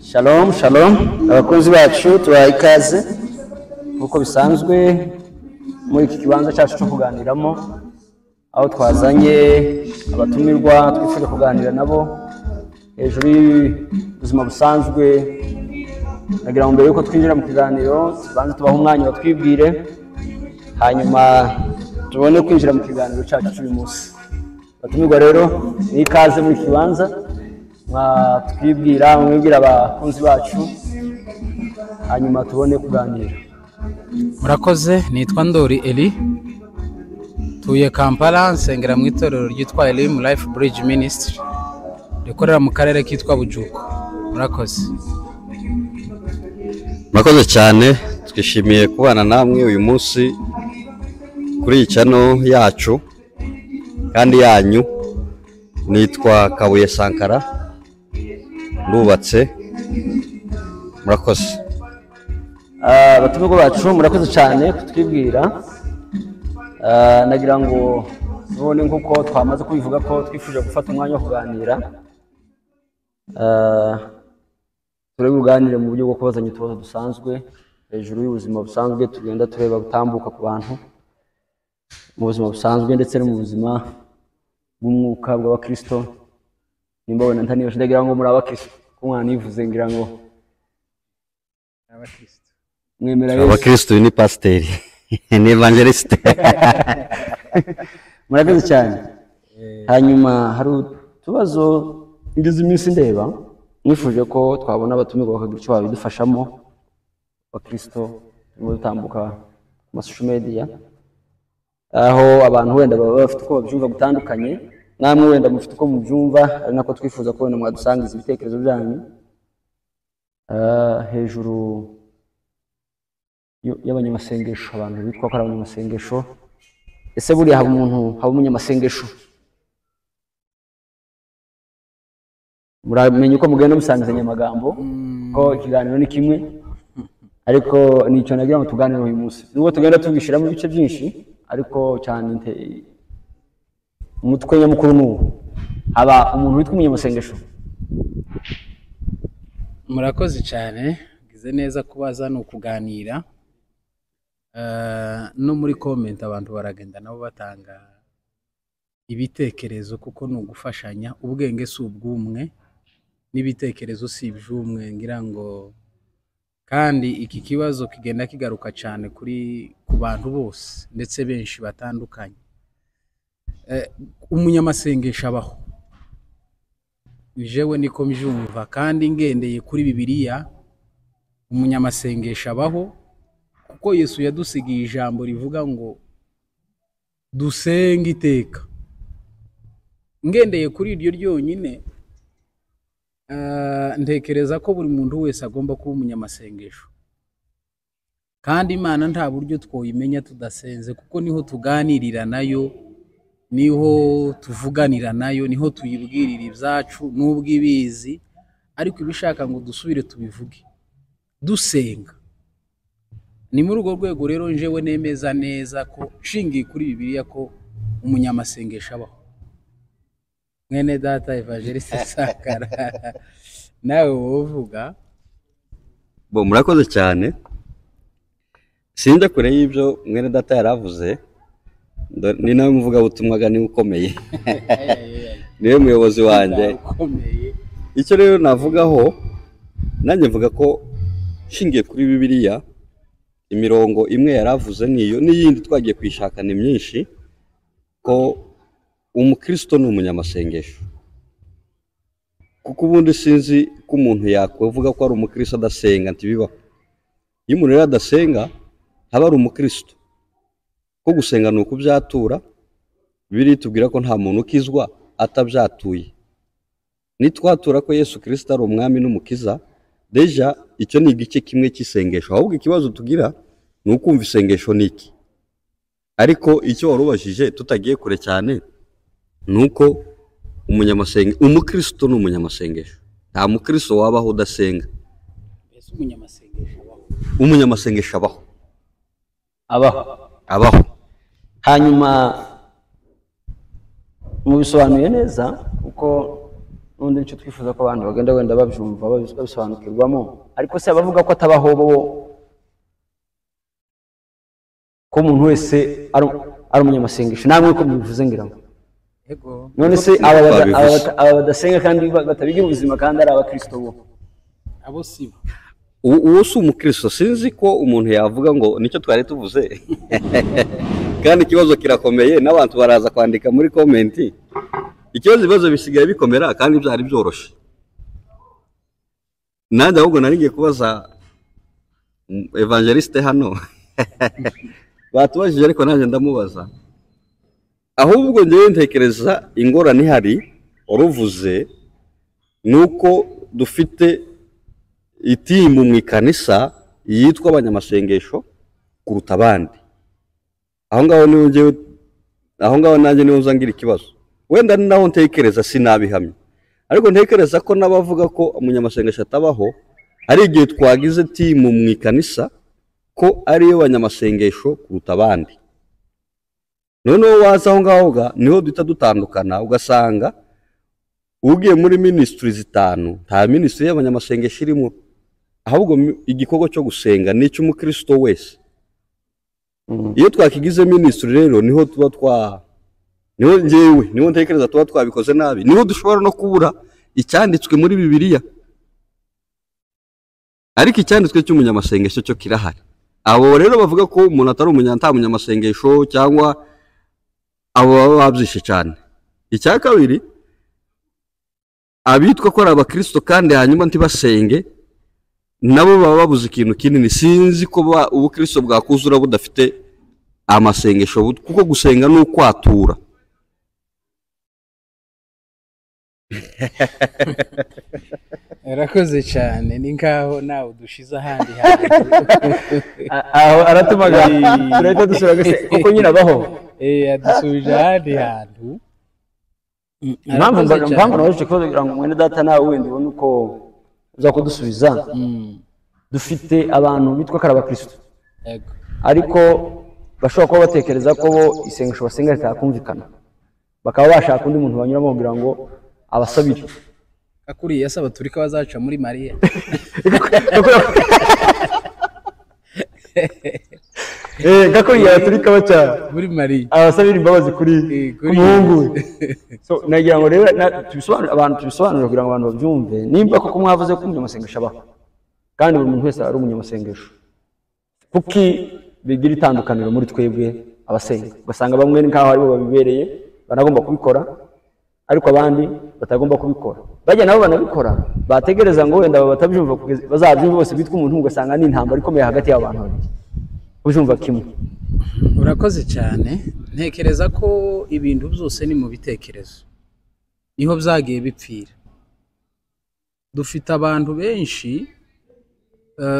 Shalom, shalom, abakunzi bacu tubaha ikaze nk'uko bisanzwe muri iki kibanza cyacu cyo kuganiramo, aho twazanye abatumirwa twifuje kuganira nabo hejuru y'ubuzima busanzwe. Nagira ngo mbere yuko twinjira mu kiganiro tubanze tubahe umwanya batwibwire, hanyuma tubone kwinjira mu kiganiro cyacu cy'uyu munsi. Abatumirwa rero ni ikaze muri iki kibanza, mwatwibwira, mwibwira abakunzi bacu, hanyuma tubone kuganira. Murakoze, nitwa Ndori Eli, tuye Kampala, nsengera mu itorero ryitwa Elim Life Bridge Ministry rikorera mu karere kitwa Bujuko. Murakoze. Murakoze cyane, twishimiye kubana namwe uyu munsi kuri iyi channel yacu kandi yanyu. Nitwa Kabuye Sankara, ndubatse. Murakoze. Abatumirwa bacu murakoze cyane kutwibwira. Nagira ngo none nk'uko twamaze kubivuga ko twifuje gufata umwanya wo kuganira, turi buganire mu buryo bwo kubazanya utubazo dusanzwe hejuru y'ubuzima busanzwe tugenda tureba gutambuka ku bantu mu buzima busanzwe ndetse no mu buzima bw'umwuka bw'abakristo. Nimba wenda ntanibashe, ndagira ngo muri abakristo ko mwanivuze, ngira ngo Abakristo. mwemera Yesu. Abakristo ni pasiteri ni evangeliste. Murakoze cyane. Hanyuma hari utubazo ngeze iminsi ndeba, nifuje ko twabona abatumirwa bakagira icyo babidufashamo, abakristo turimo dutambuka ku ma social media, aho abantu wenda baba bafite uko babyumva gutandukanye, namwe wenda mufite uko mubyumva, ari nako twifuza ko wenda mwadusangiza ibitekerezo byanyu hejuru y'abanyamasengesho, abantu bitwa ko ari abanyamasengesho. Ese buriya haba umuntu, haba umunyamasengesho? Muramenye uko mugenda musangizanya amagambo, ko ikiganiro ni kimwe, ariko nicyo nagira ngo tuganire uyu munsi. Nubwo tugenda tubishiramo ibice byinshi, ariko cyane umutwe nyamukuru ni uwo. Haba umuntu witwa umunyamasengesho? Murakoze cyane, gize neza kubaza, ni ukuganira. No muri comment abantu baragenda nabo batanga ibitekerezo, kuko ni ugufashanya. Ubwenge si ubw'umwe n'ibitekerezo si iby'umwe, ngira ngo kandi iki kibazo kigenda kigaruka cyane kuri ku bantu bose ndetse benshi batandukanye. Umunyamasengesho abaho, jewe niko mbyumva, kandi ngendeye kuri Bibiliya umunyamasengesho abaho, kuko Yesu yadusigiye ijambo rivuga ngo dusenge iteka. Ngendeye kuri iryo ryonyine, ntekereza ko buri muntu wese agomba kuba umunyamasengesho, kandi Imana nta buryo twoyimenya tudasenze, kuko niho tuganirira nayo, niho tuvuganira nayo, niho tuyibwirira ibyacu nubwo ibizi, ariko ibishaka ngo dusubire tubivuge dusenga. Ni muri urwo rwego rero njewe nemeza neza ko nshingiye kuri Bibiliya ko umunyamasengesho abaho. Mwene data Evangeliste Sankara, nawe wovuga. Bo, murakoze cyane. Sinjya kure y'ibyo mwene data yaravuze, ni nawe muvugabutumwa niwe ukomeye, niwe muyobozi wanjye. Ukomeye. Icyo rero navugaho, nanjye mvuga ko nshingiye kuri Bibiliya, imirongo imwe yaravuze niyo n'iyindi twagiye kuyishaka ni myinshi, ko umukristo ni umunyamasengesho. Kuko ubundi sinzi ko umuntu yakwivuga ko ari umukristo adasenga, ntibibaho. Iyo umuntu rero adasenga ntaba ari umukristo. Ko gusenga ni ukubyatura, Bibiliya itubwira ko nta muntu ukizwa atabyatuye. Nitwatura ko Yesu Kristo ari umwami n'umukiza, deja icyo ni igice kimwe cy'isengesho. Ahubwo ikibazo tugira ni ukumva isengesho ni iki. Ariko icyo warubajije tutagiye kure cyane ni uko umukristo ni umunyamasengesho. Nta mukristo wabaho udasenga. Mbese umunyamasengesho abaho? Umunyamasengesho abaho. Abaho. Abaho. Hanyuma mubisobanuye neza, kuko N'ubundi nicyo twifuza ko abantu bagenda wenda babyumva, babisobanukirwamo. Ariko se abavuga ko atabaho bo, ko umuntu wese ari umunyamasengesho, namwe ko mubivuze ngira ngo. Yego. None se aba badasenga kandi batabigira ubuzima kandi ari abakristo bo? Abo si bo. Uwo si umukristo, sinzi ko umuntu yavuga ngo nicyo twari tuvuze. Kandi ikibazo kirakomeye, n'abantu baraza kwandika muri komenti. Ibibazo bisigaye bikomera kandi byari byoroshye. Nanjye ahubwo nari ngiye kubaza evangeliste hano. Batubajije ariko nanjye ndamubaza. Ahubwo ngewe ntekereza ingorane ihari waruvuze nuko dufite itimu mu ikanisa yitwa abanyamasengesho kuruta abandi. Aho ngaho niho ngewe, aho ngaho nanjye niho nza ngira ikibazo. Wenda ni naho ntekereza sinabihamya, ariko ntekereza ko n'abavuga ko umunyamasengesho atabaho ari igihe twagize timu mu ikanisa ko ariyo banyamasengesho kuruta abandi. Noneho waza aho ngaho ga niho duhita dutandukana, ugasanga ugiye muri ministry zitanu nta ministry y'abanyamasengesho irimo, ahubwo igikorwa cyo gusenga ni icy'umukristo wese. Iyo twakigize ministry rero niho tuba twa, niho njyewe niho ntekereza tuba twabikoze nabi, niho dushobora no kubura icyanditswe muri Bibiliya. Ariko icyanditswe cy'umunyamasengesho cyo kirahari. Abo rero bavuga ko umuntu atari nta munyamasengesho cyangwa abo baba babyishe cyane. Icya kabiri, abitwa ko ari abakristo kandi hanyuma ntibasenge, nabo baba babuze ikintu kinini. Sinzi ko ubukristo bwakuzura budafite amasengesho, kuko gusenga ni ukwatura. Yarakoze cyane, ni nkaho nawe udushize ahandi hantu. Aho aratumaga turahita dusura gase kuko nyine abaho. Adusubije ahandi hantu. Impamvu nabajije ikibazo kugira ngo mwene data nawe wenda ubone uko uza kudusubiza. Dufite abantu bitwa ko ari abakristo, ariko bashobora kuba batekereza ko bo isengesho basenga ritakumvikana, bakaba bashaka undi muntu banyuramo kugira ngo abasabire. Akuriye asaba turika bazaca muri Mariya. Gakuriye turika baca muri Mariya abasabira imbabazi kuri umuhungu. So nagira ngo rero tubisobanure abantu, tubisobanure kugira ngo abantu babyumve. Nimba koko mwavuze ko umunyamasengesho abaho kandi buri muntu wese ari umunyamasengesho, kuki bigira itandukaniro muri twebwe abasenga? Ugasanga bamwe nkaho aribo babibereye banagomba kubikora, ariko abandi batagomba kubikora. Bajya nabo banabikora, bategereza ngo wenda batabyumva bazabyumva bose bitwa umuntu, ugasanga ni intambara ikomeye hagati y'abantu babiri. Ubyumva kimwe. Urakoze cyane. Ntekereza ko ibintu byose ni mu bitekerezo, niho byagiye bipfira. Dufite abantu benshi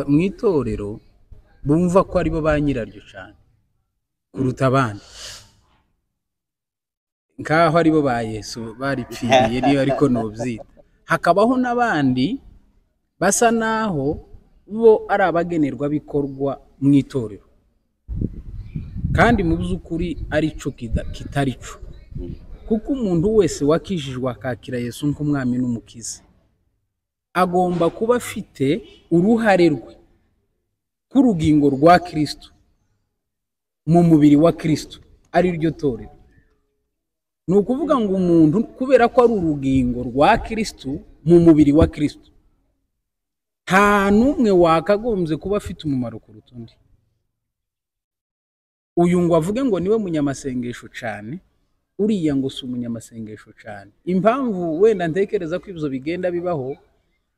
mu itorero bumva ko aribo ba nyiraryo cyane kuruta abandi, nkaho aribo ba Yesu baripfiriye niyo ariko nobyita. Hakabaho n'abandi basa naho bo ari abagenerwa bikorwa mu itorero, kandi mu by'ukuri ari cyo kitari cyo, kuko umuntu wese wakijijwe akakira Yesu nk'umwami n'umukiza agomba kuba afite uruhare rwe k'urugingo rwa Kristo mu mubiri wa Kristo ari ryo torero. Ni ukuvuga ngo umuntu kubera ko ari urugingo rwa Kristo mu mubiri wa Kristo, nta n'umwe wakagombye kuba afite umumaro kuruta undi. Uyu ngo avuge ngo niwe munyamasengesho cyane, uriya ngo si umunyamasengesho cyane. Impamvu wenda ntekereza ko ibyo bigenda bibaho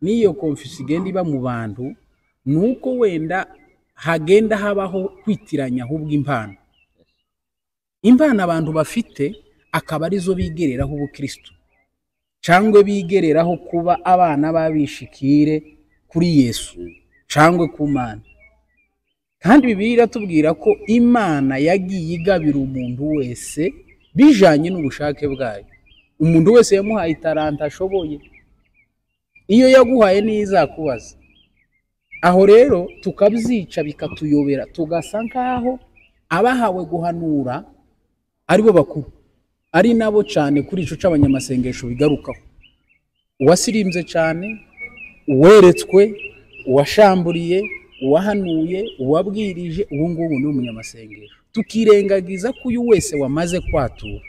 n'iyo konfusi igenda iba mu bantu, ni uko wenda hagenda habaho kwitiranya ahubwo impano. Impano abantu bafite akaba arizo bigereraho ubukristo, cyangwa bigereraho kuba abana b'abishikire kuri Yesu cyangwa ku Mana. Kandi Bibiliya iratubwira ko Imana yagiye igabira umuntu wese bijanye n'ubushake bwayo. Umuntu wese yamuhaye itaranta ashoboye, iyo yaguhaye niyo izakubaza. Aho rero tukabyica bikatuyobera, tugasa nkaho abahawe guhanura aribo bakuru, ari nabo cyane kuri ico c'abanyamasengesho bigarukaho. Uwasirimbye cyane, uweretswe, uwashamburiye, uwahanuye, uwabwirije, uwo nguwo ni umunyamasengesho. Tukirengagiza ko uyu wese wamaze kwatura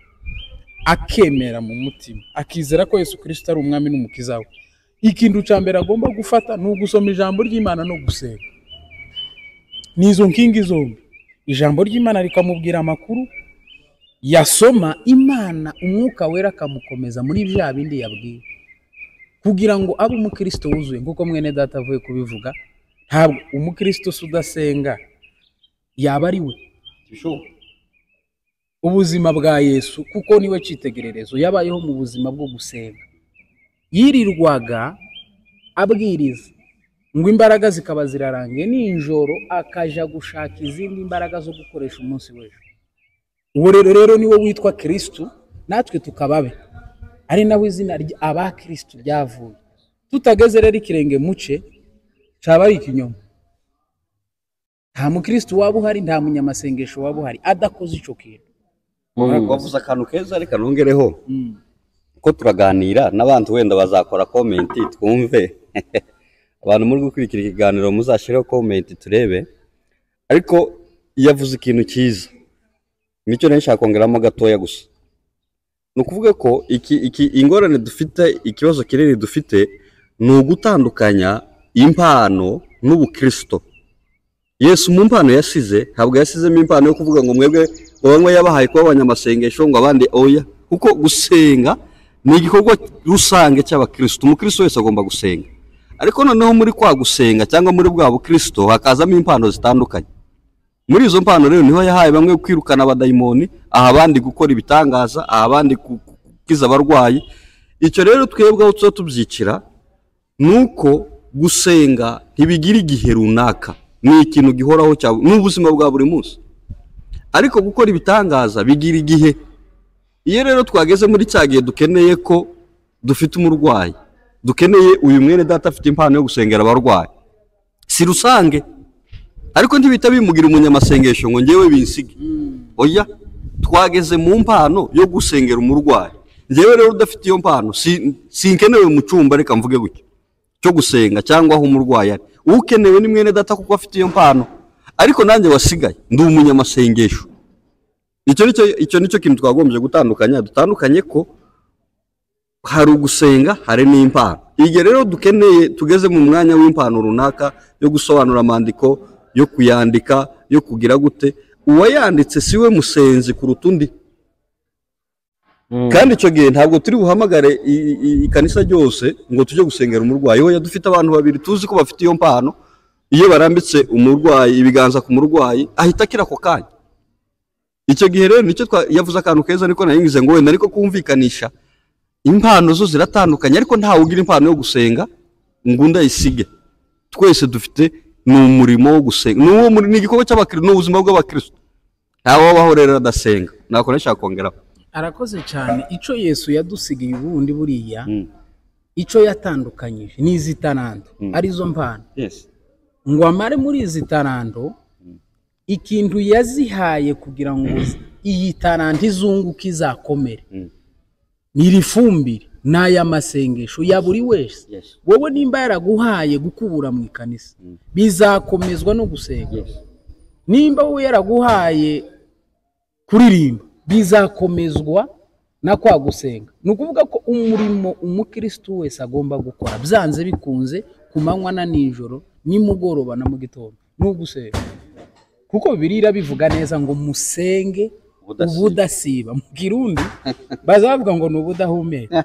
akemera mu mutima, akizera ko Yesu Kristo ari umwami n'umukiza we, ikintu cya mbere agomba gufata ni ugusoma ijambo ry'Imana no gusenga. Ni izo nkingi zombi. Ijambo ry'Imana rikamubwira amakuru yasoma, Imana umwuka wera akamukomeza muri bya bindi yabwiwe, kugira ngo abe umukristo wuzuye. Nk'uko mwene data avuye kubivuga, ntabwo umukristo udasenga yaba ari we. Ubuzima bwa Yesu, kuko niwe cyitegererezo, yabayeho mu buzima bwo gusenga. Yirirwaga abwiriza ngo imbaraga zikaba zirarangiye, nijoro akaja gushaka izindi mbaraga zo gukoresha umunsi w'ejo. Uwo rero niwe witwa Kristo, natwe tukababe, ari nawe izina aba Kristo ryavuye. Tutageze rero ikirenge muce caba ari ikinyoma. Nta mukristo waba uhari, nta munyamasengesho waba uhari adakoze ico kintu. Wavuze akantu keza, reka nongereho ko turaganira n'abantu wenda bazakora comment twumve. Abantu muri gukurikira ikiganiro muzashireho comment turebe. Ariko yavuze ikintu cyiza, nicyo nari nshaka kongeramo gatoya gusa. Ni ukuvuga ko iki ingorane dufite, ikibazo kinini dufite ni ugutandukanya impano n'ubukristo. Yesu mu mpano yasize, ntabwo yasizemo impano yo kuvuga ngo mwebwe ngo bamwe yabahaye kuba abanyamasengesho ngo abandi oya, kuko gusenga ni igikorwa rusange cy'abakristo. Umukristo wese agomba gusenga. Ariko noneho muri kwa gusenga cyangwa muri bwa bukristo hakazamo impano zitandukanye. Muri izo mpano rero niho yahaye bamwe kwirukana abadayimoni, aha abandi gukora ibitangaza, aha abandi gukiza abarwayi. Icyo rero twebwe aho tuba tubyicira nuko gusenga ntibigira igihe runaka, ni ikintu gihoraho n'ubuzima bwa buri munsi. Ariko gukora ibitangaza bigira igihe. Iyo rero twageze muri cya gihe dukeneye ko dufite umurwayi, dukeneye uyu mwene data afite impano yo gusengera abarwayi, si rusange, ariko ntibita bimugira umunyamasengesho ngo ngewe binsige. Oya, twageze mu mpano yo gusengera umurwayi. Ngewe rero udafite iyo mpano sinkenewe mu cyumba, reka mvuge gutyo, cyo gusenga cyangwa aho umurwayi ari. Ukenewe ni mwene data kuko afite iyo mpano, ariko nanjye wasigaye ndi umunyamasengesho. Icyo nicyo kintu twagombye gutandukanya. Dutandukanye ko hari ugusenga, hari n'impano. Igihe rero dukeneye, tugeze mu mwanya w'impano runaka yo gusobanura amandiko, yo kuyandika, yo kugira gute, uwayanditse siwe musenzi kuruta undi. Kandi icyo gihe ntabwo turi buhamagare ikanisa ryose ngo tujye gusengera umurwayi. Oya, dufite abantu babiri tuzi ko bafite iyo mpano. Iyo barambitse umurwayi ibiganza ku murwayi ahita akira ako kanya. Icyo gihe rero nicyo yavuze akantu keza, niko nayingize ngo wenda ariko kumvikanisha impano zo ziratandukanye, ariko ntawe ugira impano yo gusenga ngo undi ayisige. Twese dufite ni umurimo wo gusenga, ni igikorwa cy'abakristo, ni ubuzima bw'abakristo. Ntawe wabaho rero adasenga. Nako nashaka kongeraho. Arakoze cyane. Icyo Yesu yadusigiye ubundi buriya, icyo yatandukanyije ni izi taranto, arizo mpano. Ngo amare muri izi taranto, ikintu yazihaye kugira ngo iyi taranto izunguke izakomere, ni iri fumbire n'aya masengesho ya buri wese. Wowe nimba yaraguhaye gukubura mu ikanisa, bizakomezwa no gusenga. Nimba wowe yaraguhaye kuririmba, bizakomezwa na kwa gusenga. Ni ukuvuga ko umurimo umukristo wese agomba gukora byanze bikunze, ku manywa na nijoro, nimugoroba na mu gitondo, ni ugusenga. Kuko Bibiliya bivuga neza ngo musenge ubudasiba. Mu Kirundi bazavuga ngo ni ubudahumeka,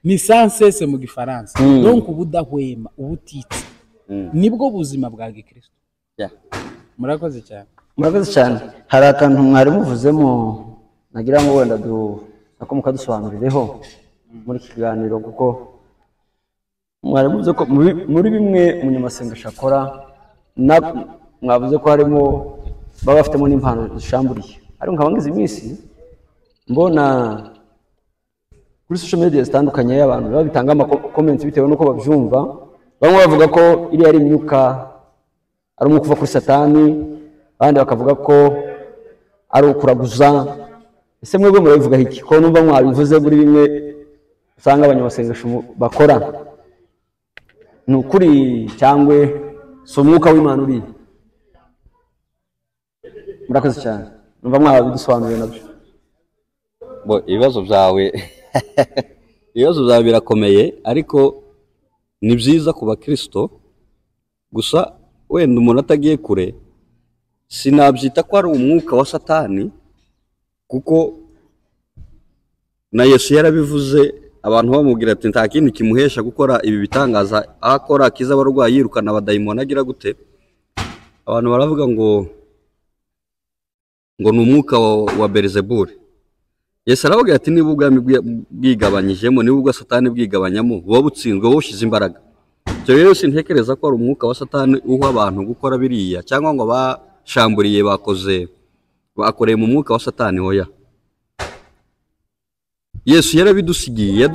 ni sans cesse mu Gifaransa. Donc ubudahwema, ubutitsa, nibwo buzima bwa gikristo. Murakoze cyane. Murakoze cyane. Hari akantu mwari muvuzemo nagira ngo wenda mukadusobanurireho muri iki kiganiro, kuko mwari muvuze ko muri bimwe umunyamasengesho akora, mwavuze ko harimo baba bafitemo n'impano zishamburiye. Ariko nkaba ngize iminsi mbona kuri social media zitandukanye abantu babitanga ama comments bitewe n'uko babyumva. Bamwe bavuga ko iriya ari imyuka, ari umwuka uva kuri Satani, abandi bakavuga ko ari ukuraguza. Ese mwebwe murabivuga iki? Ko numva mwabivuze muri bimwe Usanga abanyamasengesho bakora ni ukuri cyangwa si umwuka w'Imana uriya? Murakoze cyane, numva mwabidusobanuriye nabyo. Bo, ibibazo byawe birakomeye, ariko ni byiza ku bakristo. Gusa wenda umuntu atagiye kure, sinabyita ko ari umwuka wa Satani, kuko na Yesu yarabivuze. Abantu bamubwira ati nta kindi kimuhesha gukora ibi bitangaza aho akora, akiza abarwayi, yirukana abadayimoni, agira gute, abantu baravuga ngo ni umwuka wa Beelzebuli. Yesu aravuga ati niba ubwami bwigabanyijemo, niba ubwa Satani bwigabanyamo, buba butsinzwe, buba bushyize imbaraga. Icyo rero sintekereza ko ari umwuka wa Satani uha abantu gukora biriya, cyangwa ngo bashamburiye bakoze, bakoreye mu mwuka wa Satani. Hoya, Yesu yarabidusigiye,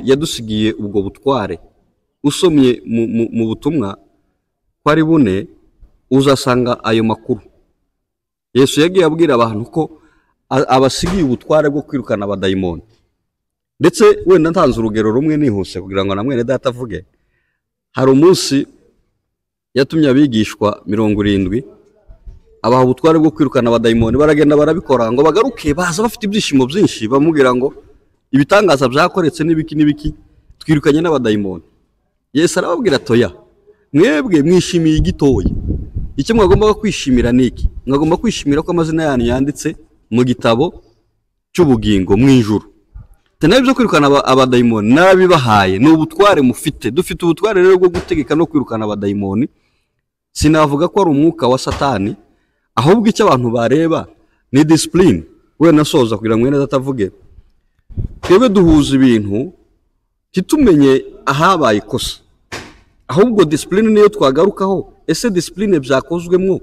yadusigiye ubwo butware. Usomye mu butumwa ko ari bune, uzasanga ayo makuru. Yesu yagiye abwira abantu ko abasigiye ubutware bwo kwirukana abadayimoni. Ndetse wenda ntanze urugero rumwe nihuse kugira ngo na mwene data avuge. Hari umunsi yatumye abigishwa 70, abaha ubutware bwo kwirukana abadayimoni. Baragenda barabikora, ngo bagaruke baza bafite ibyishimo byinshi, bamubwira ngo ibitangaza byakoretse n'ibiki n'ibiki, twirukanye n'abadayimoni. Yesu arababwira ati oya, mwebwe mwishimiye igitoya. Icyo mwagombaga kwishimira ni iki? Mwagomba kwishimira ko amazina yanyu yanditse mu gitabo cy'ubugingo mu ijuru. Nawe ibyo kwirukana abadayimoni narabibahaye, ni ubutware mufite. Dufite ubutware rero bwo gutegeka no kwirukana abadayimoni. Sinavuga ko ari umwuka wa Satani, ahubwo icyo abantu bareba ni discipline. We nasoza kugira ngo mwene data avuge. Twebwe duhuza ibintu ntitumenye ahabaye ikosa, ahubwo discipline niyo twagarukaho. Ese discipline byakozwemwo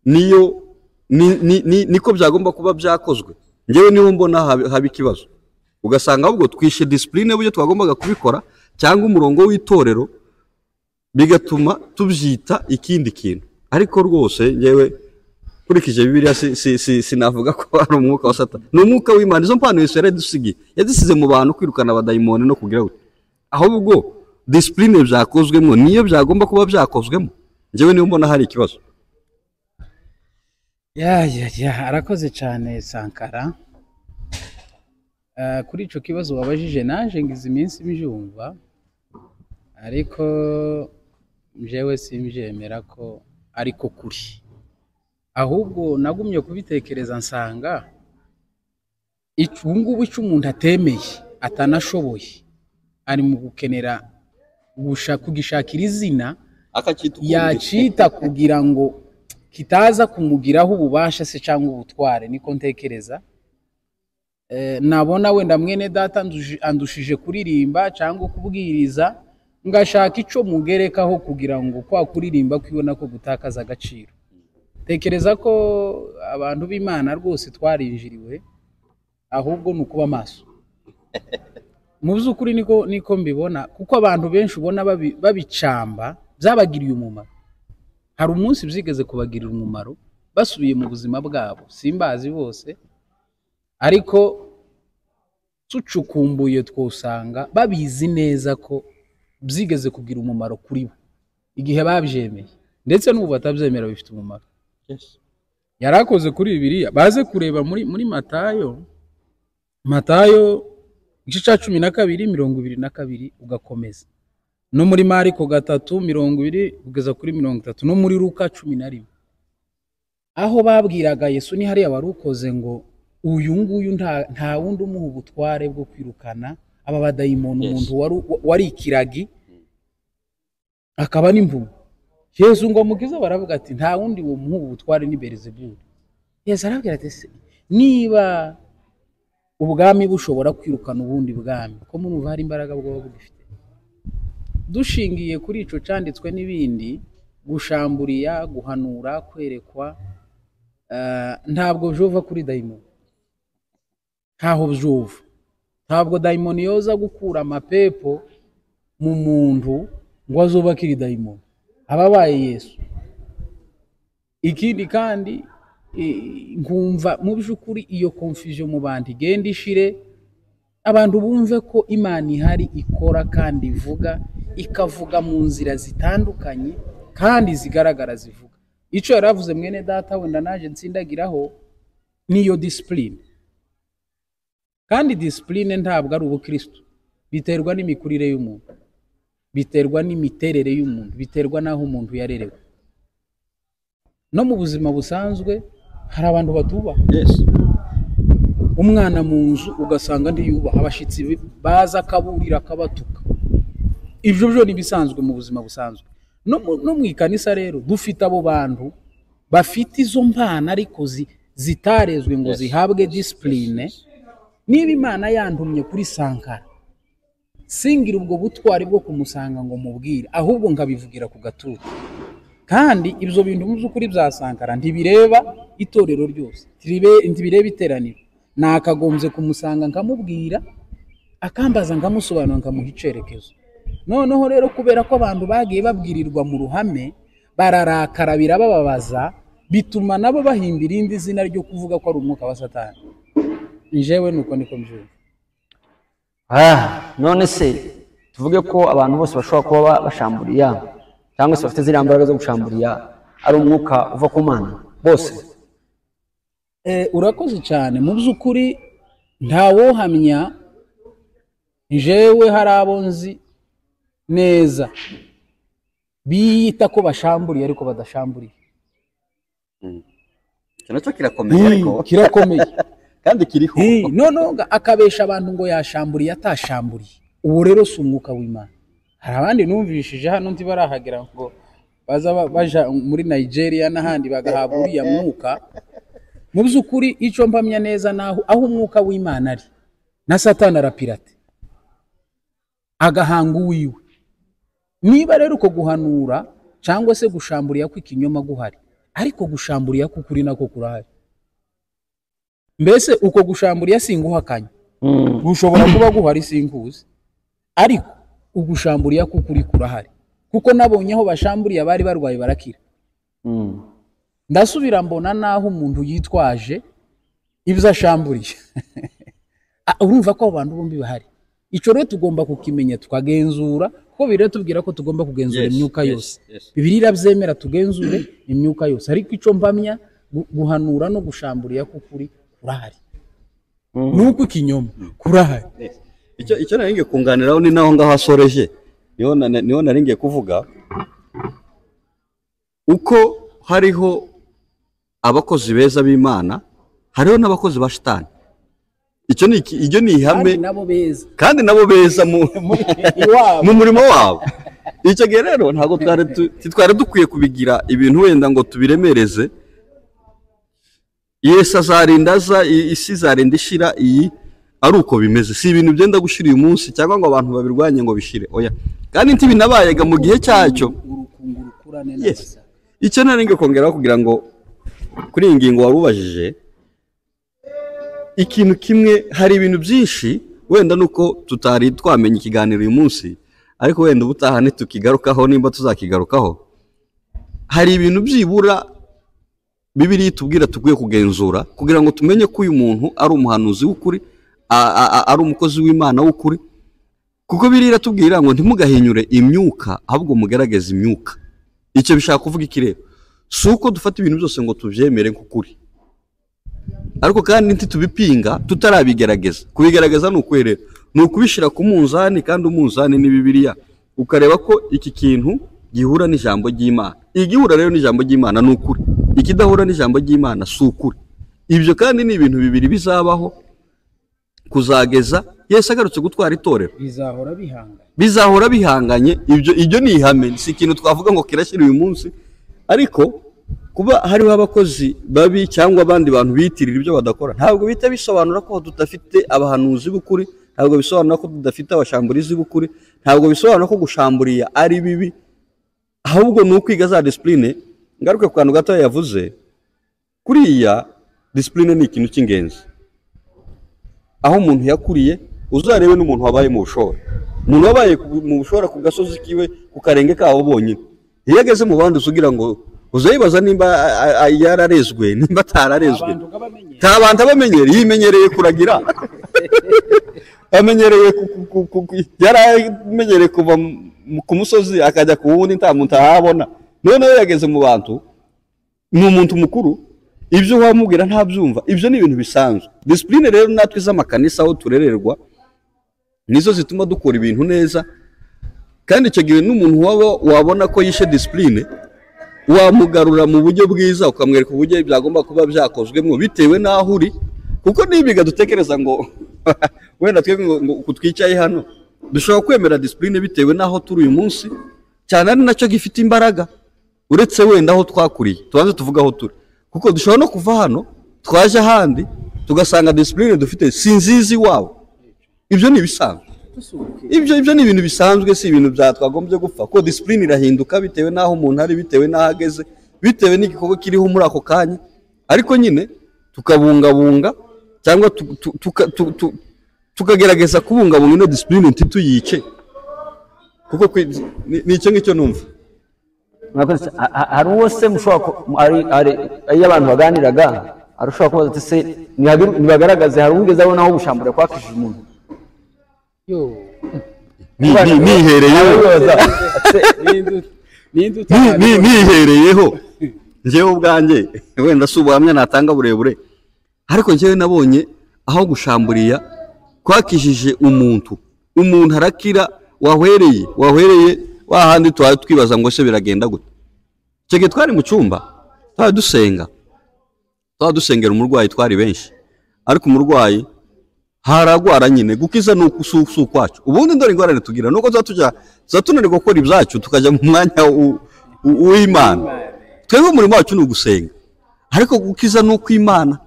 niyo niko byagomba kuba byakozwe? Njyewe niho mbona haba ikibazo, ugasanga ahubwo twishe discipline buryo twagombaga kubikora cyangwa umurongo w'itorero, bigatuma tubyita ikindi kintu. Ariko rwose njyewe nkurikije Bibiliya, sinavuga ko ari umwuka wa Satani, ni umwuka w'Imana. Izo mpano Yesu yaradusigiye, yazisize mu bantu, kwirukana abadayimoni no kugira gute. Ahubwo discipline byakozwemo niyo byagomba kuba byakozwemo. Njyewe niyo mbona hari ikibazo. Ya, arakoze cyane Sankara. Kuri ico kibazo wabajije, naje ngize iminsi mbyumva, ariko njyewe simbyemera ko ariko kuri. Ahubwo nagumye kubitekereza, nsanga ubu ngubu icyo umuntu atemeye, atanashoboye, ari mu gukenera kugishakira izina akacyita ukundi. Yacita kugira ngo kitaza kumugiraho ububasha se cyangwa ubutware. Niko ntekereza. Nabona wenda mwene data andushije kuririmba cyangwa kubwiriza, ngashaka ico mugerekaho kugira ngo kwa kuririmba kwibona ko gutakaza agaciro. Tekereza ko abantu b'Imana rwose twarinjiriwe, ahubwo ni ukuba maso. Mu by'ukuri niko mbibona, kuko abantu benshi ubona babicamba byabagiriye umumaro. Hari umunsi byigeze kubagirira umumaro basubiye mu buzima bwabo. Simbazi bose, ariko tucukumbuye twosanga babizi neza ko byigeze kugira umumaro kuri bo igihe babyemeye, ndetse n'ubu batabyemera bifite umumaro. Yarakoze kuri Bibiliya, baze kureba muri Matayo igice cya 12 22 ugakomeza, no muri Mariko 3 20 kugeza kuri 30, no muri Luka 11, aho babwiraga Yesu. Ni hariya wari ukoze ngo uyu nguyu nta wundi umuha ubutware bwo kwirukana aba badayimoni, umuntu wari ikiragi akaba n'impumyi. Yesu ngo amukize, baravuga ati nta wundi womuha ubutware, ni Belzebuli. Yesu arabwira ati ese niba ubwami bushobora kwirukana ubundi bwami, ko murumva hari imbaraga bwoba bugifite? Dushingiye kuri ico canditswe n'ibindi, gushamburiya, guhanura, kwerekwa, ntabwo vyova kuri dayimoni, ntaho vyova. Ntabwo dayimoni yoza gukura amapepo mu muntu ngo azoba akiri dayimoni, aba abaye Yesu. Ikindi kandi, nkumva mu by'ukuri iyo confusion mu bantu igenda ishire. Abantu bumve ko Imana ihari, ikora kandi ivuga, ikavuga mu nzira zitandukanye kandi zigaragara zivuga. Icyo yaravuze mwene data wenda naje nsindagiraho niyo discipline. Kandi discipline ntabwo ari ubukristo, biterwa n'imikurire y'umuntu, biterwa n'imiterere y'umuntu, biterwa n'aho umuntu yarerewe. No mu buzima busanzwe hari abantu batubaha. Umwana mu nzu ugasanga ntiyubaha abashitsi baza akaburira akabatuka. Ibyo byo ni bisanzwe mu buzima busanzwe. No mu ikanisa rero dufite abo bantu bafite izo mpano ariko zitarezwe ngo zihabwe discipline. Niba Imana yantumye kuri Sankara, singira ubwo butwari bwo kumusanga ngo mubwire, ahubwo nkabivugira ku gatuti. Kandi ibyo bintu mu by'ukuri bya Sankara ntibireba itorero ryose, ntibireba iteraniro. Nakagombye kumusanga nkamubwira, akambaza nkamusobanura, nkamuha icerekezo. Noneho rero kubera ko abantu bagiye babwirirwa mu ruhame, bararakara birabababaza, bituma nabo bahimba irindi zina ryo kuvuga ko ari umwuka wa Satani. Njewe nuko niko mbyumva. None se tuvuge ko abantu bose bashobora kuba bashamburiya cyangwa se bafite ziriya mbaraga zo gushamburiya ari umwuka uva ku Mana bose? Urakoze cyane. Mu by'ukuri ntawohamya, njewe hari abo nzi neza biyita ko bashamburiye ariko badashamburiye. Icyo nacyo kirakomeye ariko. Kirakomeye. Kandi kiriho. Noneho akabesha abantu ngo yashamburiye atashamburiye. Uwo rero si umwuka w'Imana. Hari abandi numvishije hano ntibarahagera ngo baza baja muri Nigeria n'ahandi bagahabwa uriya mwuka. Mu by'ukuri icyo mpamya neza naho aho umwuka w'Imana ari na Satani arapirate agahanga uwiwe. Niba rero uko guhanura cyangwa se gushamburiya kw'ikinyoma guhari, ariko gushamburiya k'ukuri nako kurahari. Mbese uko gushamburiya singuhakanya, gushobora kuba guhari sinkuzi, ariko ugushamburiya k'ukuri kurahari, kuko nabonye aho bashamburiya bari barwaye barakira. Ndasubira mbona naho umuntu yitwaje ibyo ashamburiye. Urumva ko abantu bombi bahari. Icyo rero tugomba kukimenya tukagenzura, kuko biriya tubwira ko tugomba kugenzura imyuka yose. Bibiliya irabyemera tugenzure imyuka yose, ariko icyo mpamya guhanura no gushamburiya k'ukuri kurahari, nuko ikinyoma kurahari. Icyo nari ngiye kunganiraho ni naho ngaho asoreje, niho nari ngiye kuvuga uko hariho abakozi beza b'Imana, hariho n'abakozi ba Shitani. Icyo ni iryo ni ihame, kandi nabo beza mu murimo wabo. Icyo gihe rero ntabwo twari dukwiye kubigira ibintu wenda ngo tubiremereze. Yesu azarinda aza, isi izarinda ishira, iyi ari uko bimeze. Si ibintu byenda gushira uyu munsi cyangwa ngo abantu babirwanye ngo bishire, oya. Kandi ntibinabayega mu gihe cyacyo. Icyo nari ngiye kongeraho kugira ngo kuri iyi ngingo warubajije ikintu kimwe, hari ibintu byinshi wenda nuko tutari twamenye ikiganiro uyu munsi, ariko wenda ubutaha ntitukigarukaho nimba tuzakigarukaho. Hari ibintu byibura Bibiliya itubwira tukwiye kugenzura kugira ngo tumenye ko uyu muntu ari umuhanuzi w'ukuri, ari umukozi w'Imana w'ukuri. Kuko Bibiliya iratubwira ngo ntimugahinyure imyuka, ahubwo mugerageze imyuka. Icyo bishaka kuvuga iki rero? Si uko dufata ibintu byose ngo tubyemere nk'ukuri, ariko kandi ntitubipinga tutarabigerageza. Kubigerageza ni ukwerera, ni ukubishyira ku munzani, kandi umunzani ni Bibiliya, ukareba ko iki kintu gihura n'ijambo ry'Imana. Igihura rero n'ijambo ry'Imana ni ukuri, ikidahura n'ijambo ry'Imana si ukuri. Ibyo kandi ni ibintu bibiri bizabaho kuzageza Yesu agarutse gutwara itorero. Bizahora bihanganye. Ibyo ni ihame, si ikintu twavuga ngo kirashyira uyu munsi. Ariko kuba hariho abakozi babi cyangwa abandi bantu biyitirira ibyo badakora, ntabwo bita bisobanura ko tudafite abahanuzi b'ukuri, ntabwo bisobanura ko tudafite abashamburizi b'ukuri, ntabwo bisobanura ko gushamburiya ari bibi, ahubwo ni ukwiga za discipline. Ngaruke ku kantu gato yavuze, kuriya discipline ni ikintu cy'ingenzi. Aho umuntu yakuriye, uzarebe n'umuntu wabaye mu bushora. Umuntu wabaye mu bushora ku gasozi kiwe, ku karenge kawo bonyine, iyo ageze mu bandi usugira ngo uzayibaza nimba yararezwe nimba atararezwe. Nta bantu abamenyereye, yimenyereye kuragira. Amenyereye yaramenyereye kuva ku musozi akajya ku wundi nta muntu ahabona. Noneho yageze mu bantu, ni umuntu mukuru, ibyo wamubwira ntabyumva. Ibyo ni ibintu bisanzwe. Discipline rero natwe z'amakanisa aho turererwa nizo zituma dukora ibintu neza. Kandi icyo gihe n'umuntu waba wabona ko yishe discipline, wamugarura mu buryo bwiza, ukamwereka uburyo byagomba kuba byakozwemo bitewe n'aho uri. Kuko nibiga dutekereza ngo wenda twebwe ngo twicaye hano dushobora kwemera discipline bitewe n'aho turi uyu munsi, cyane ari nacyo gifite imbaraga, uretse wenda aho twakuriye. Tubanze tuvuge aho turi, kuko dushobora no kuva hano twaje ahandi tugasanga discipline dufite si nziza iwabo. Ibyo ni ibisanzwe, ibyo ni ibintu bisanzwe, si ibintu byatwagombye gupfa. Kuko discipline irahinduka bitewe n'aho umuntu ari, bitewe n'aho ageze, bitewe n'igikorwa kiriho muri ako kanya. Ariko nyine tukabungabunga cyangwa tukagerageza kubungabunga ino discipline ntituyice, kuko ni icyo ngicyo numva. Hari uwo se mushobora, iyo abantu baganiraga arashobora kubaza ati se nibagaragaze, hari uwigeze abona aho gushambura kwakishije umuntu? Nihereyeho njyewe ubwanjye, wenda si ubuhamya natanga burebure, ariko njyewe nabonye aho gushamburiya kwakishije umuntu, umuntu arakira wahwereye wahandi twari twibaza ngo se biragenda gute. Icyo gihe twari mu cyumba, twari dusenga, twari dusengera umurwayi, twari benshi, ariko umurwayi haragwara nyine. Gukiza ni si ukwacu. Ubundi ndore ingorane tugira nuko tuba tunanirwa gukora ibyacu, tukajya mu mwanya w'Imana. Twebwe umurimo wacu ni ugusenga, ariko gukiza ni ukw'Imana.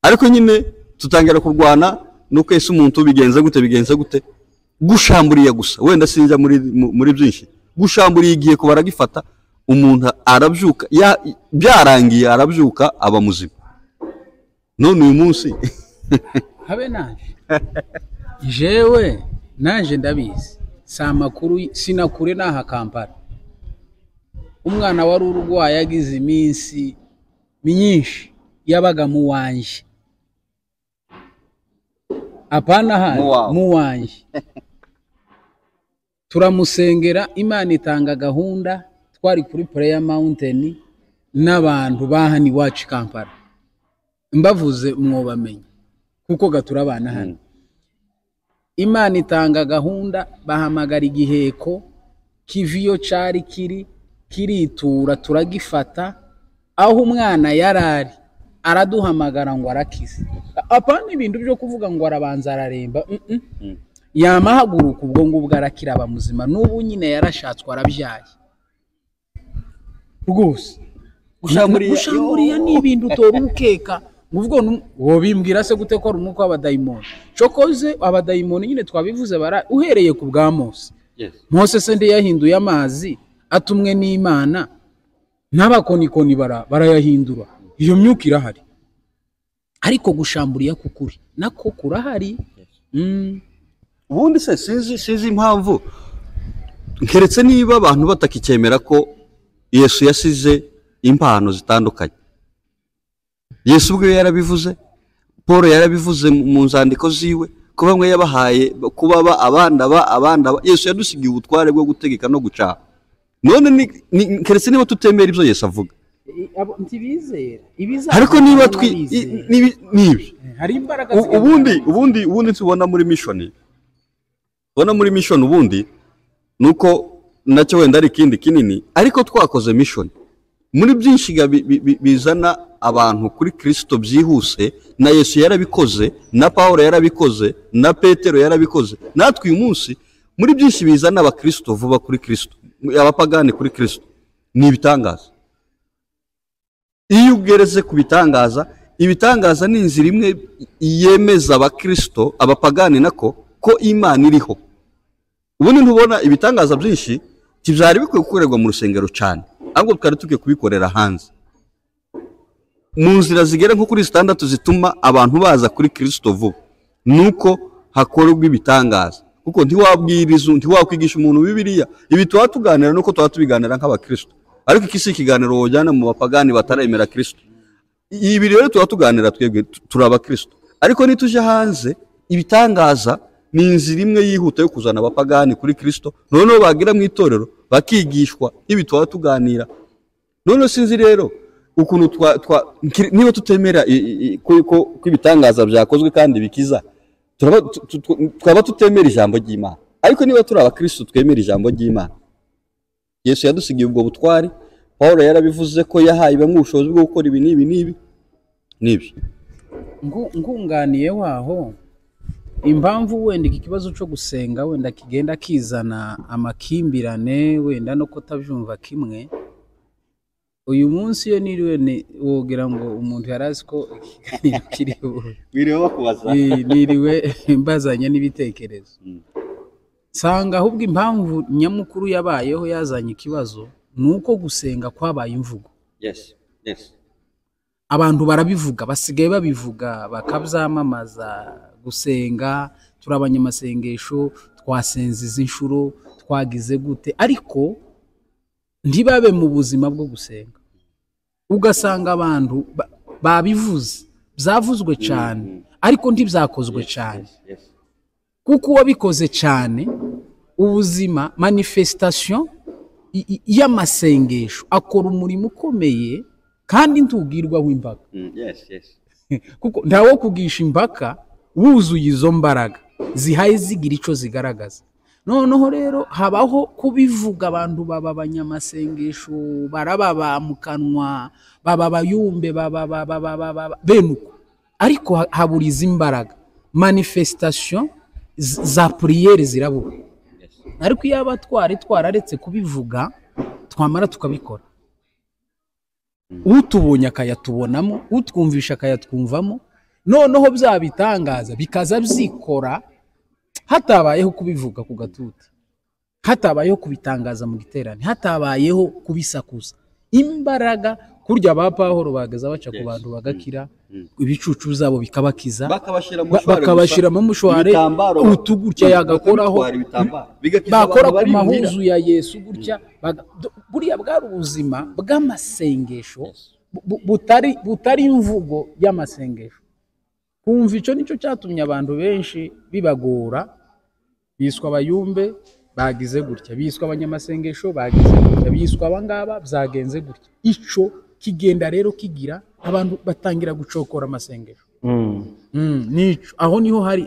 Ariko nyine tutangira kurwana nuko ese umuntu bigenze gute, bigenze gute. Gushamburiye gusa, wenda sinjya muri byinshi. Gushamburiye igihe ko baragifata, umuntu arabyuka, byarangiye arabyuka aba muzima. None uyu munsi habe naje jewe naje ndabizi, si amakuru, sinakure naha Kampala. Umwana wari urwaye agize iminsi myinshi yabaga mu wanje, apana hano mu wanje. Turamusengera, Imana itanga gahunda. Twari kuri Prayer Mountain n'abantu bahani iwacu Kampala, mbavuze mwobamenye kuko gaturabana hano. Imana itanga gahunda, bahamagara igiheko kiviyo cari kiri kiritura, turagifata. Aho umwana yarari araduhamagara ngo arakize. Apana ibintu byo kuvuga ngo arabanza araremba, yamahaguruka ubwo ngubwo arakira aba muzima. N'ubu nyine yarashatswe arabyaye rwose. Gushamburiya ni ibintu utora ukeka ngo wobimbwira se gute ko ari umwuka w'abadayimoni. Cokoze abadayimoni nyine twabivuze bara uhereye ku bwa Mose. Mose se ndi yahinduye amazi atumwe n'Imana, n'abakonikoni barayahindura. Iyo myuka irahari, ariko gushamburiya kukuri nako kurahari. Ubundi se sinzi impamvu, keretse niba abantu batakikemera ko Yesu yasize impano zitandukanye. Yesu ubwe yarabivuze, Paul yarabivuze mu nzandiko ziwe, ko bamwe yabahaye kuba abandi aba. Yesu yadusigiye ubutware bwo gutegeka no gucaha. None keretse niba tutemera ibyo Yesu avuga, ariko niba nibi ubundi tubona muri mission, ubundi nuko nacyo wenda ari ikindi kinini, ariko twakoze mission muri byinshi bizana abantu kuri Kristo byihuse. Na Yesu yarabikoze, na Paul yarabikoze, na Petero yarabikoze. Natwe uyu munsi muri byinshi bizana abakristo vuba kuri Kristo, abapagani kuri Kristo, ni ibitangaza. Iyo ugereze ku bitangaza, ibitangaza ni inzira imwe yemeza abakristo, abapagani nako, ko Imana iriho. Ubundi ntubona ibitangaza byinshi tibyari bikwiye gukorerwa mu rusengero cyane, ahubwo twari tukwiye kubikorera hanze, mu nzira zigera nko kuri zitandatu zituma abantu baza kuri Kristo vuba. Nuko hakorwa ibitangaza, kuko ntiwabwiriza, ntiwakwigisha umuntu Bibiliya. Ibi tuba tuganira nuko tuba tubiganira nk'abakristo, ariko iki si ikiganiro wojyana mu bapagani bataremera Kristo. Ibi rero tuba tuganira twebwe turi abakristo, ariko nituje hanze Ibitangaza ni inzira imwe yihuta yo kuzana abapagani kuri Kristo, noneho bagira mu itorero bakigishwa ibi twaba tuganira. Noneho sinzi rero ukuntu niba tutemera ko ibitangaza byakozwe kandi bikiza, twaba tutemera ijambo ry'Imana. Ariko niba turi abakristo twemera ijambo ry'Imana, Yesu yadusigiye ubwo butwari. Paul yarabivuze ko yahaye bamwe ubushobozi bwo gukora ibi n'ibi n'ibi n'ibi. Ngunganiye waho, impamvu wenda iki kibazo cyo gusenga wenda kigenda kizana amakimbirane, wenda no kutabyumva kimwe. Uyu munsi iyo niriwe wogira ngo umuntu yari azi ko ikiganiro kiri bube. Wiriwe bakubaza. Niriwe mbazanye n'ibitekerezo. Nsanga ahubwo impamvu nyamukuru yabayeho yazanye ikibazo ni uko gusenga kwabaye imvugo. Yes, yes. Abantu barabivuga, basigaye babivuga bakabyamamaza. Gusenga, turi abanyamasengesho, twasenze izi nshuro, twagize gute, ariko ntibabe mu buzima bwo gusenga. Ugasanga abantu babivuze, byavuzwe cyane, ariko ntibyakozwe cyane. Kuko uwabikoze cyane, ubuzima manifestation y'amasengesho akora umurimo ukomeye kandi ntugirwaho impaka. Kuko ntawo kugisha impaka wuzuye izo mbaraga zihaye zigira icyo zigaragaza. Noneho rero habaho kubivuga, abantu baba abanyamasengesho, barababa mu kanwa, baba abayumbe, baba bene uko, ariko habura izi imbaraga, manifestation za prière zirabura. Ariko iyo aba twari twararetse kubivuga, twamara tukabikora, utubonye akayatubonamo, utwumvisha akayatwumvamo, noneho bya bitangaza bikaza byikora hatabayeho kubivuga ku gatuti, hatabayeho kubitangaza mu giterane, hatabayeho kubisakuza. Imbaraga kurya ba Pawulo bagaza baca ku bantu bagakira, ibicucu byabo bikabakiza, bakabashyira mu mushware, utugutya yagakoraho, bakora ku mahuzu ya Yesu gutya. Buriya bwari ubuzima bw'amasengesho butari imvugo y'amasengesho. Kumva icyo nicyo cyatumye abantu benshi bibagora, biswa abayumbe bagize gutya, biswa abanyamasengesho bagize gutya, biswa abangaba byagenze gutya. Icyo kigenda rero kigira abantu batangira gucokora amasengesho. Nico aho niho hari.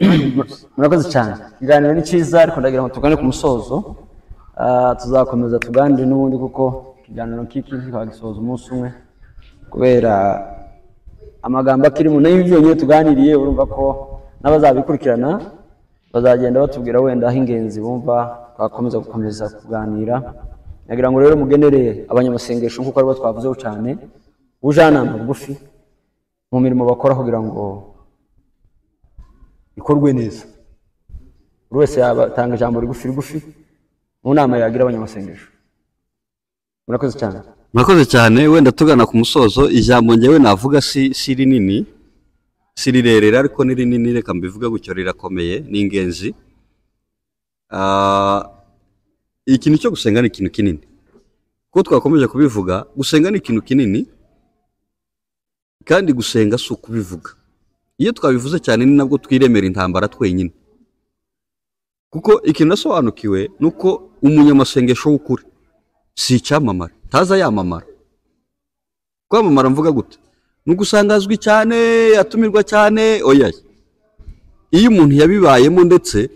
Murakoze cyane, ikiganiro ni cyiza, ariko ndagira ngo tugane ku musozo. Tuzakomeza tuganire n'ubundi, kuko ikiganiro nk'iki ntitwagisoza umunsi umwe kubera amagambo akirimo. Nayo byonyine tuganiriye, urumva ko n'abazabikurikirana bazagenda batubwira wenda aho ingenzi bumva twakomeza gukomeza kuganira. Nagira ngo rero mugenere abanyamasengesho nk'uko aribo twavuzeho cyane, ubujyanama bugufi mu mirimo bakora kugira ngo ikorwe neza. Buri wese yatanga ijambo rigufi rigufi mu nama yagira abanyamasengesho. Murakoze cyane. Murakoze cyane. Wenda tugana ku musozo, ijambo njyewe navuga si rinini, si rirerire, ariko ni rinini, reka mbivuge gutyo, rirakomeye, ni ingenzi. Ikintu cyo gusenga ni ikintu kinini, kuko twakomeje kubivuga. Gusenga ni ikintu kinini, kandi gusenga si ukubivuga. Iyo twabivuze cyane ni nabwo twiremera intambara twenyine. Kuko ikintu nasobanukiwe ni uko umunyamasengesho w'ukuri si icyamamare, ntaza yamamara. Kwamamara mvuga gute? Ni ugusanga azwi cyane, atumirwa cyane, oya. Iyo umuntu yabibayemo ndetse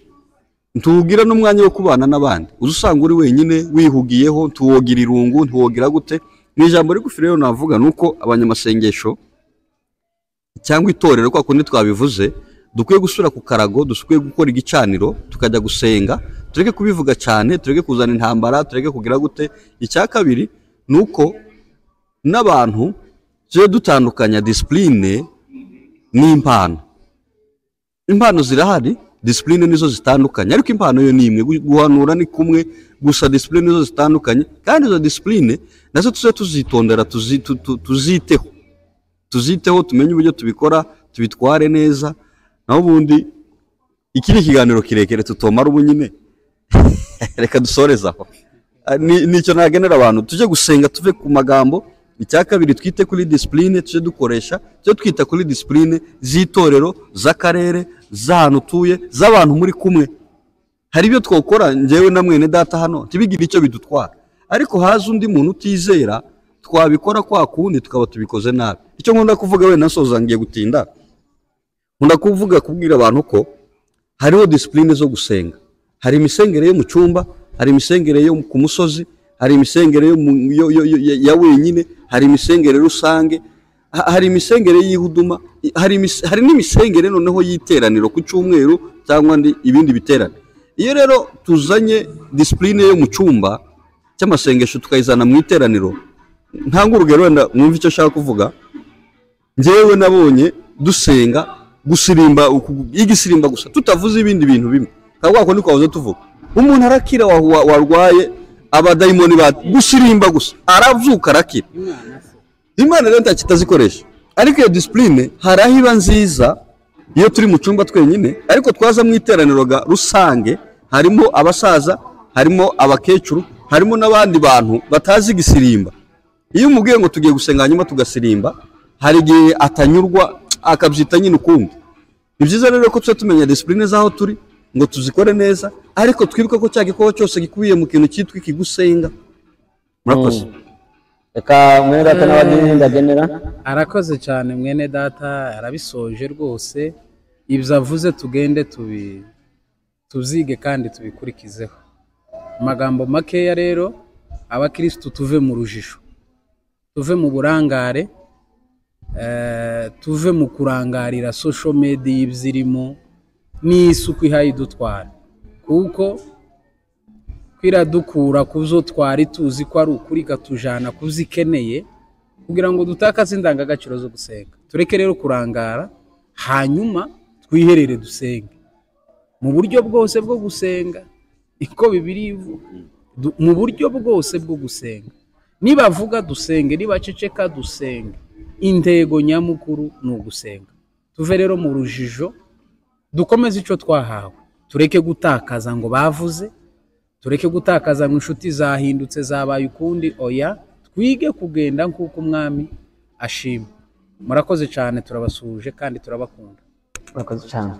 ntugira n'umwanya wo kubana n'abandi, uza usanga uri wenyine wihugiyeho, ntuwogira irungu, ntuwogira gute. Ni ijambo rigufi rero navuga ni uko abanyamasengesho cyangwa itorero, kwa kundi twabivuze, dukwiye gusubira ku karago, dukwiye gukora igicaniro, tukajya gusenga, tureke kubivuga cyane, tureke kuzana intambara, tureke kugira gute. Icya kabiri ni uko n'abantu tujye dutandukanya disipurine n'impano. Impano zirahari, disipurine nizo zitandukanye, ariko impano yo ni imwe, guhanura ni kumwe gusa, disipurine nizo zitandukanye. Kandi izo disipurine nazo tuze tuzitondera, tuziteho, tumenye uburyo tubikora, tubitware neza. Naho ubundi iki ni ikiganiro kirekire tutomara ubu nyine. Reka dusoreze aho. Nicyo nagenera abantu, tujye gusenga, tuve ku magambo, Icya kabiri, twite kuri discipline tujye dukoresha, tujye twita kuri discipline z'itorero, z'akarere, z'ahantu utuye, z'abantu muri kumwe. Hari ibyo twakora njyewe na mwene data hano ntibigire icyo bidutwara, ariko haza undi muntu utizera, twabikora kwa kundi tukaba tubikoze nabi. Icyo nkunda kuvuga, wenda nsoza ngiye gutinda, nkunda kuvuga, kubwira abantu ko hariho discipline zo gusenga. Hari imisengere yo mu cyumba, hari imisengere yo ku musozi, hari imisengere yo mu- yo- yo- yo- ya wenyine, hari imisengere rusange, hari imisengere y'ihuduma, hari n'imisengere noneho y'iteraniro ku cyumweru cyangwa ibindi biterane. Iyo rero tuzanye discipline yo mu cyumba cy'amasengesho tukayizana mu iteraniro, ntanga urugero wenda mwumve icyo nshaka kuvuga. Njyewe nabonye dusenga gusirimba, igisirimba gusa, tutavuze ibindi bintu bimwe nka kwa kundi twahoze tuvuga, umuntu arakira, warwaye abadayimoni ba gusirimba gusa arabyuka arakira. Imana rero ntacyo itazikoresha, ariko iyo discipline hari aho iba nziza iyo turi mu cyumba twenyine, ariko twaza mu iteraniro rusange, harimo abasaza, harimo abakecuru, harimo n'abandi bantu batazi gisirimba. Iyo umubwiye ngo tugiye gusenga hanyuma tugasirimba, hari igihe atanyurwa, akabyita nyine ukundi. Ni byiza rero ko tujya tumenya discipline z'aho turi ngo tuzikore neza, ariko twibuke ko cya gikorwa cyose gikubiye mu kintu cyitwa ikigusenga. Murakoze. Reka mwene data n'abadini ndagenera. Arakoze cyane mwene data, arabisoje rwose. Ibyo avuze tugende tuzige kandi tubikurikizeho. Amagambo makeya rero, abakirisitu tuve mu rujijo, tuve mu burangare, tuve mu kurangarira social media y'ibyo n'isuku ihaye idutwara, kuko kwiradukura ku zo twari tuzi ko ari ukuri ikatujana ku zo ikeneye kugira ngo dutakaze indangagaciro zo gusenga. Tureke rero kurangara, hanyuma twiherere dusenge mu buryo bwose bwo gusenga, niko Bibiliya ivuga. Mu buryo bwose bwo gusenga, nibavuga dusenge, nibaceceka dusenge, intego nyamukuru ni ugusenga. Tuve rero mu rujijo, dukomeze icyo twahawe, tureke gutakaza ngo bavuze, tureke gutakaza ngo inshuti zahindutse zabaye ukundi. Oya, twige kugenda nk'uko umwami ashima. Murakoze cyane, turabasuhuje kandi turabakunda. Murakoze cyane.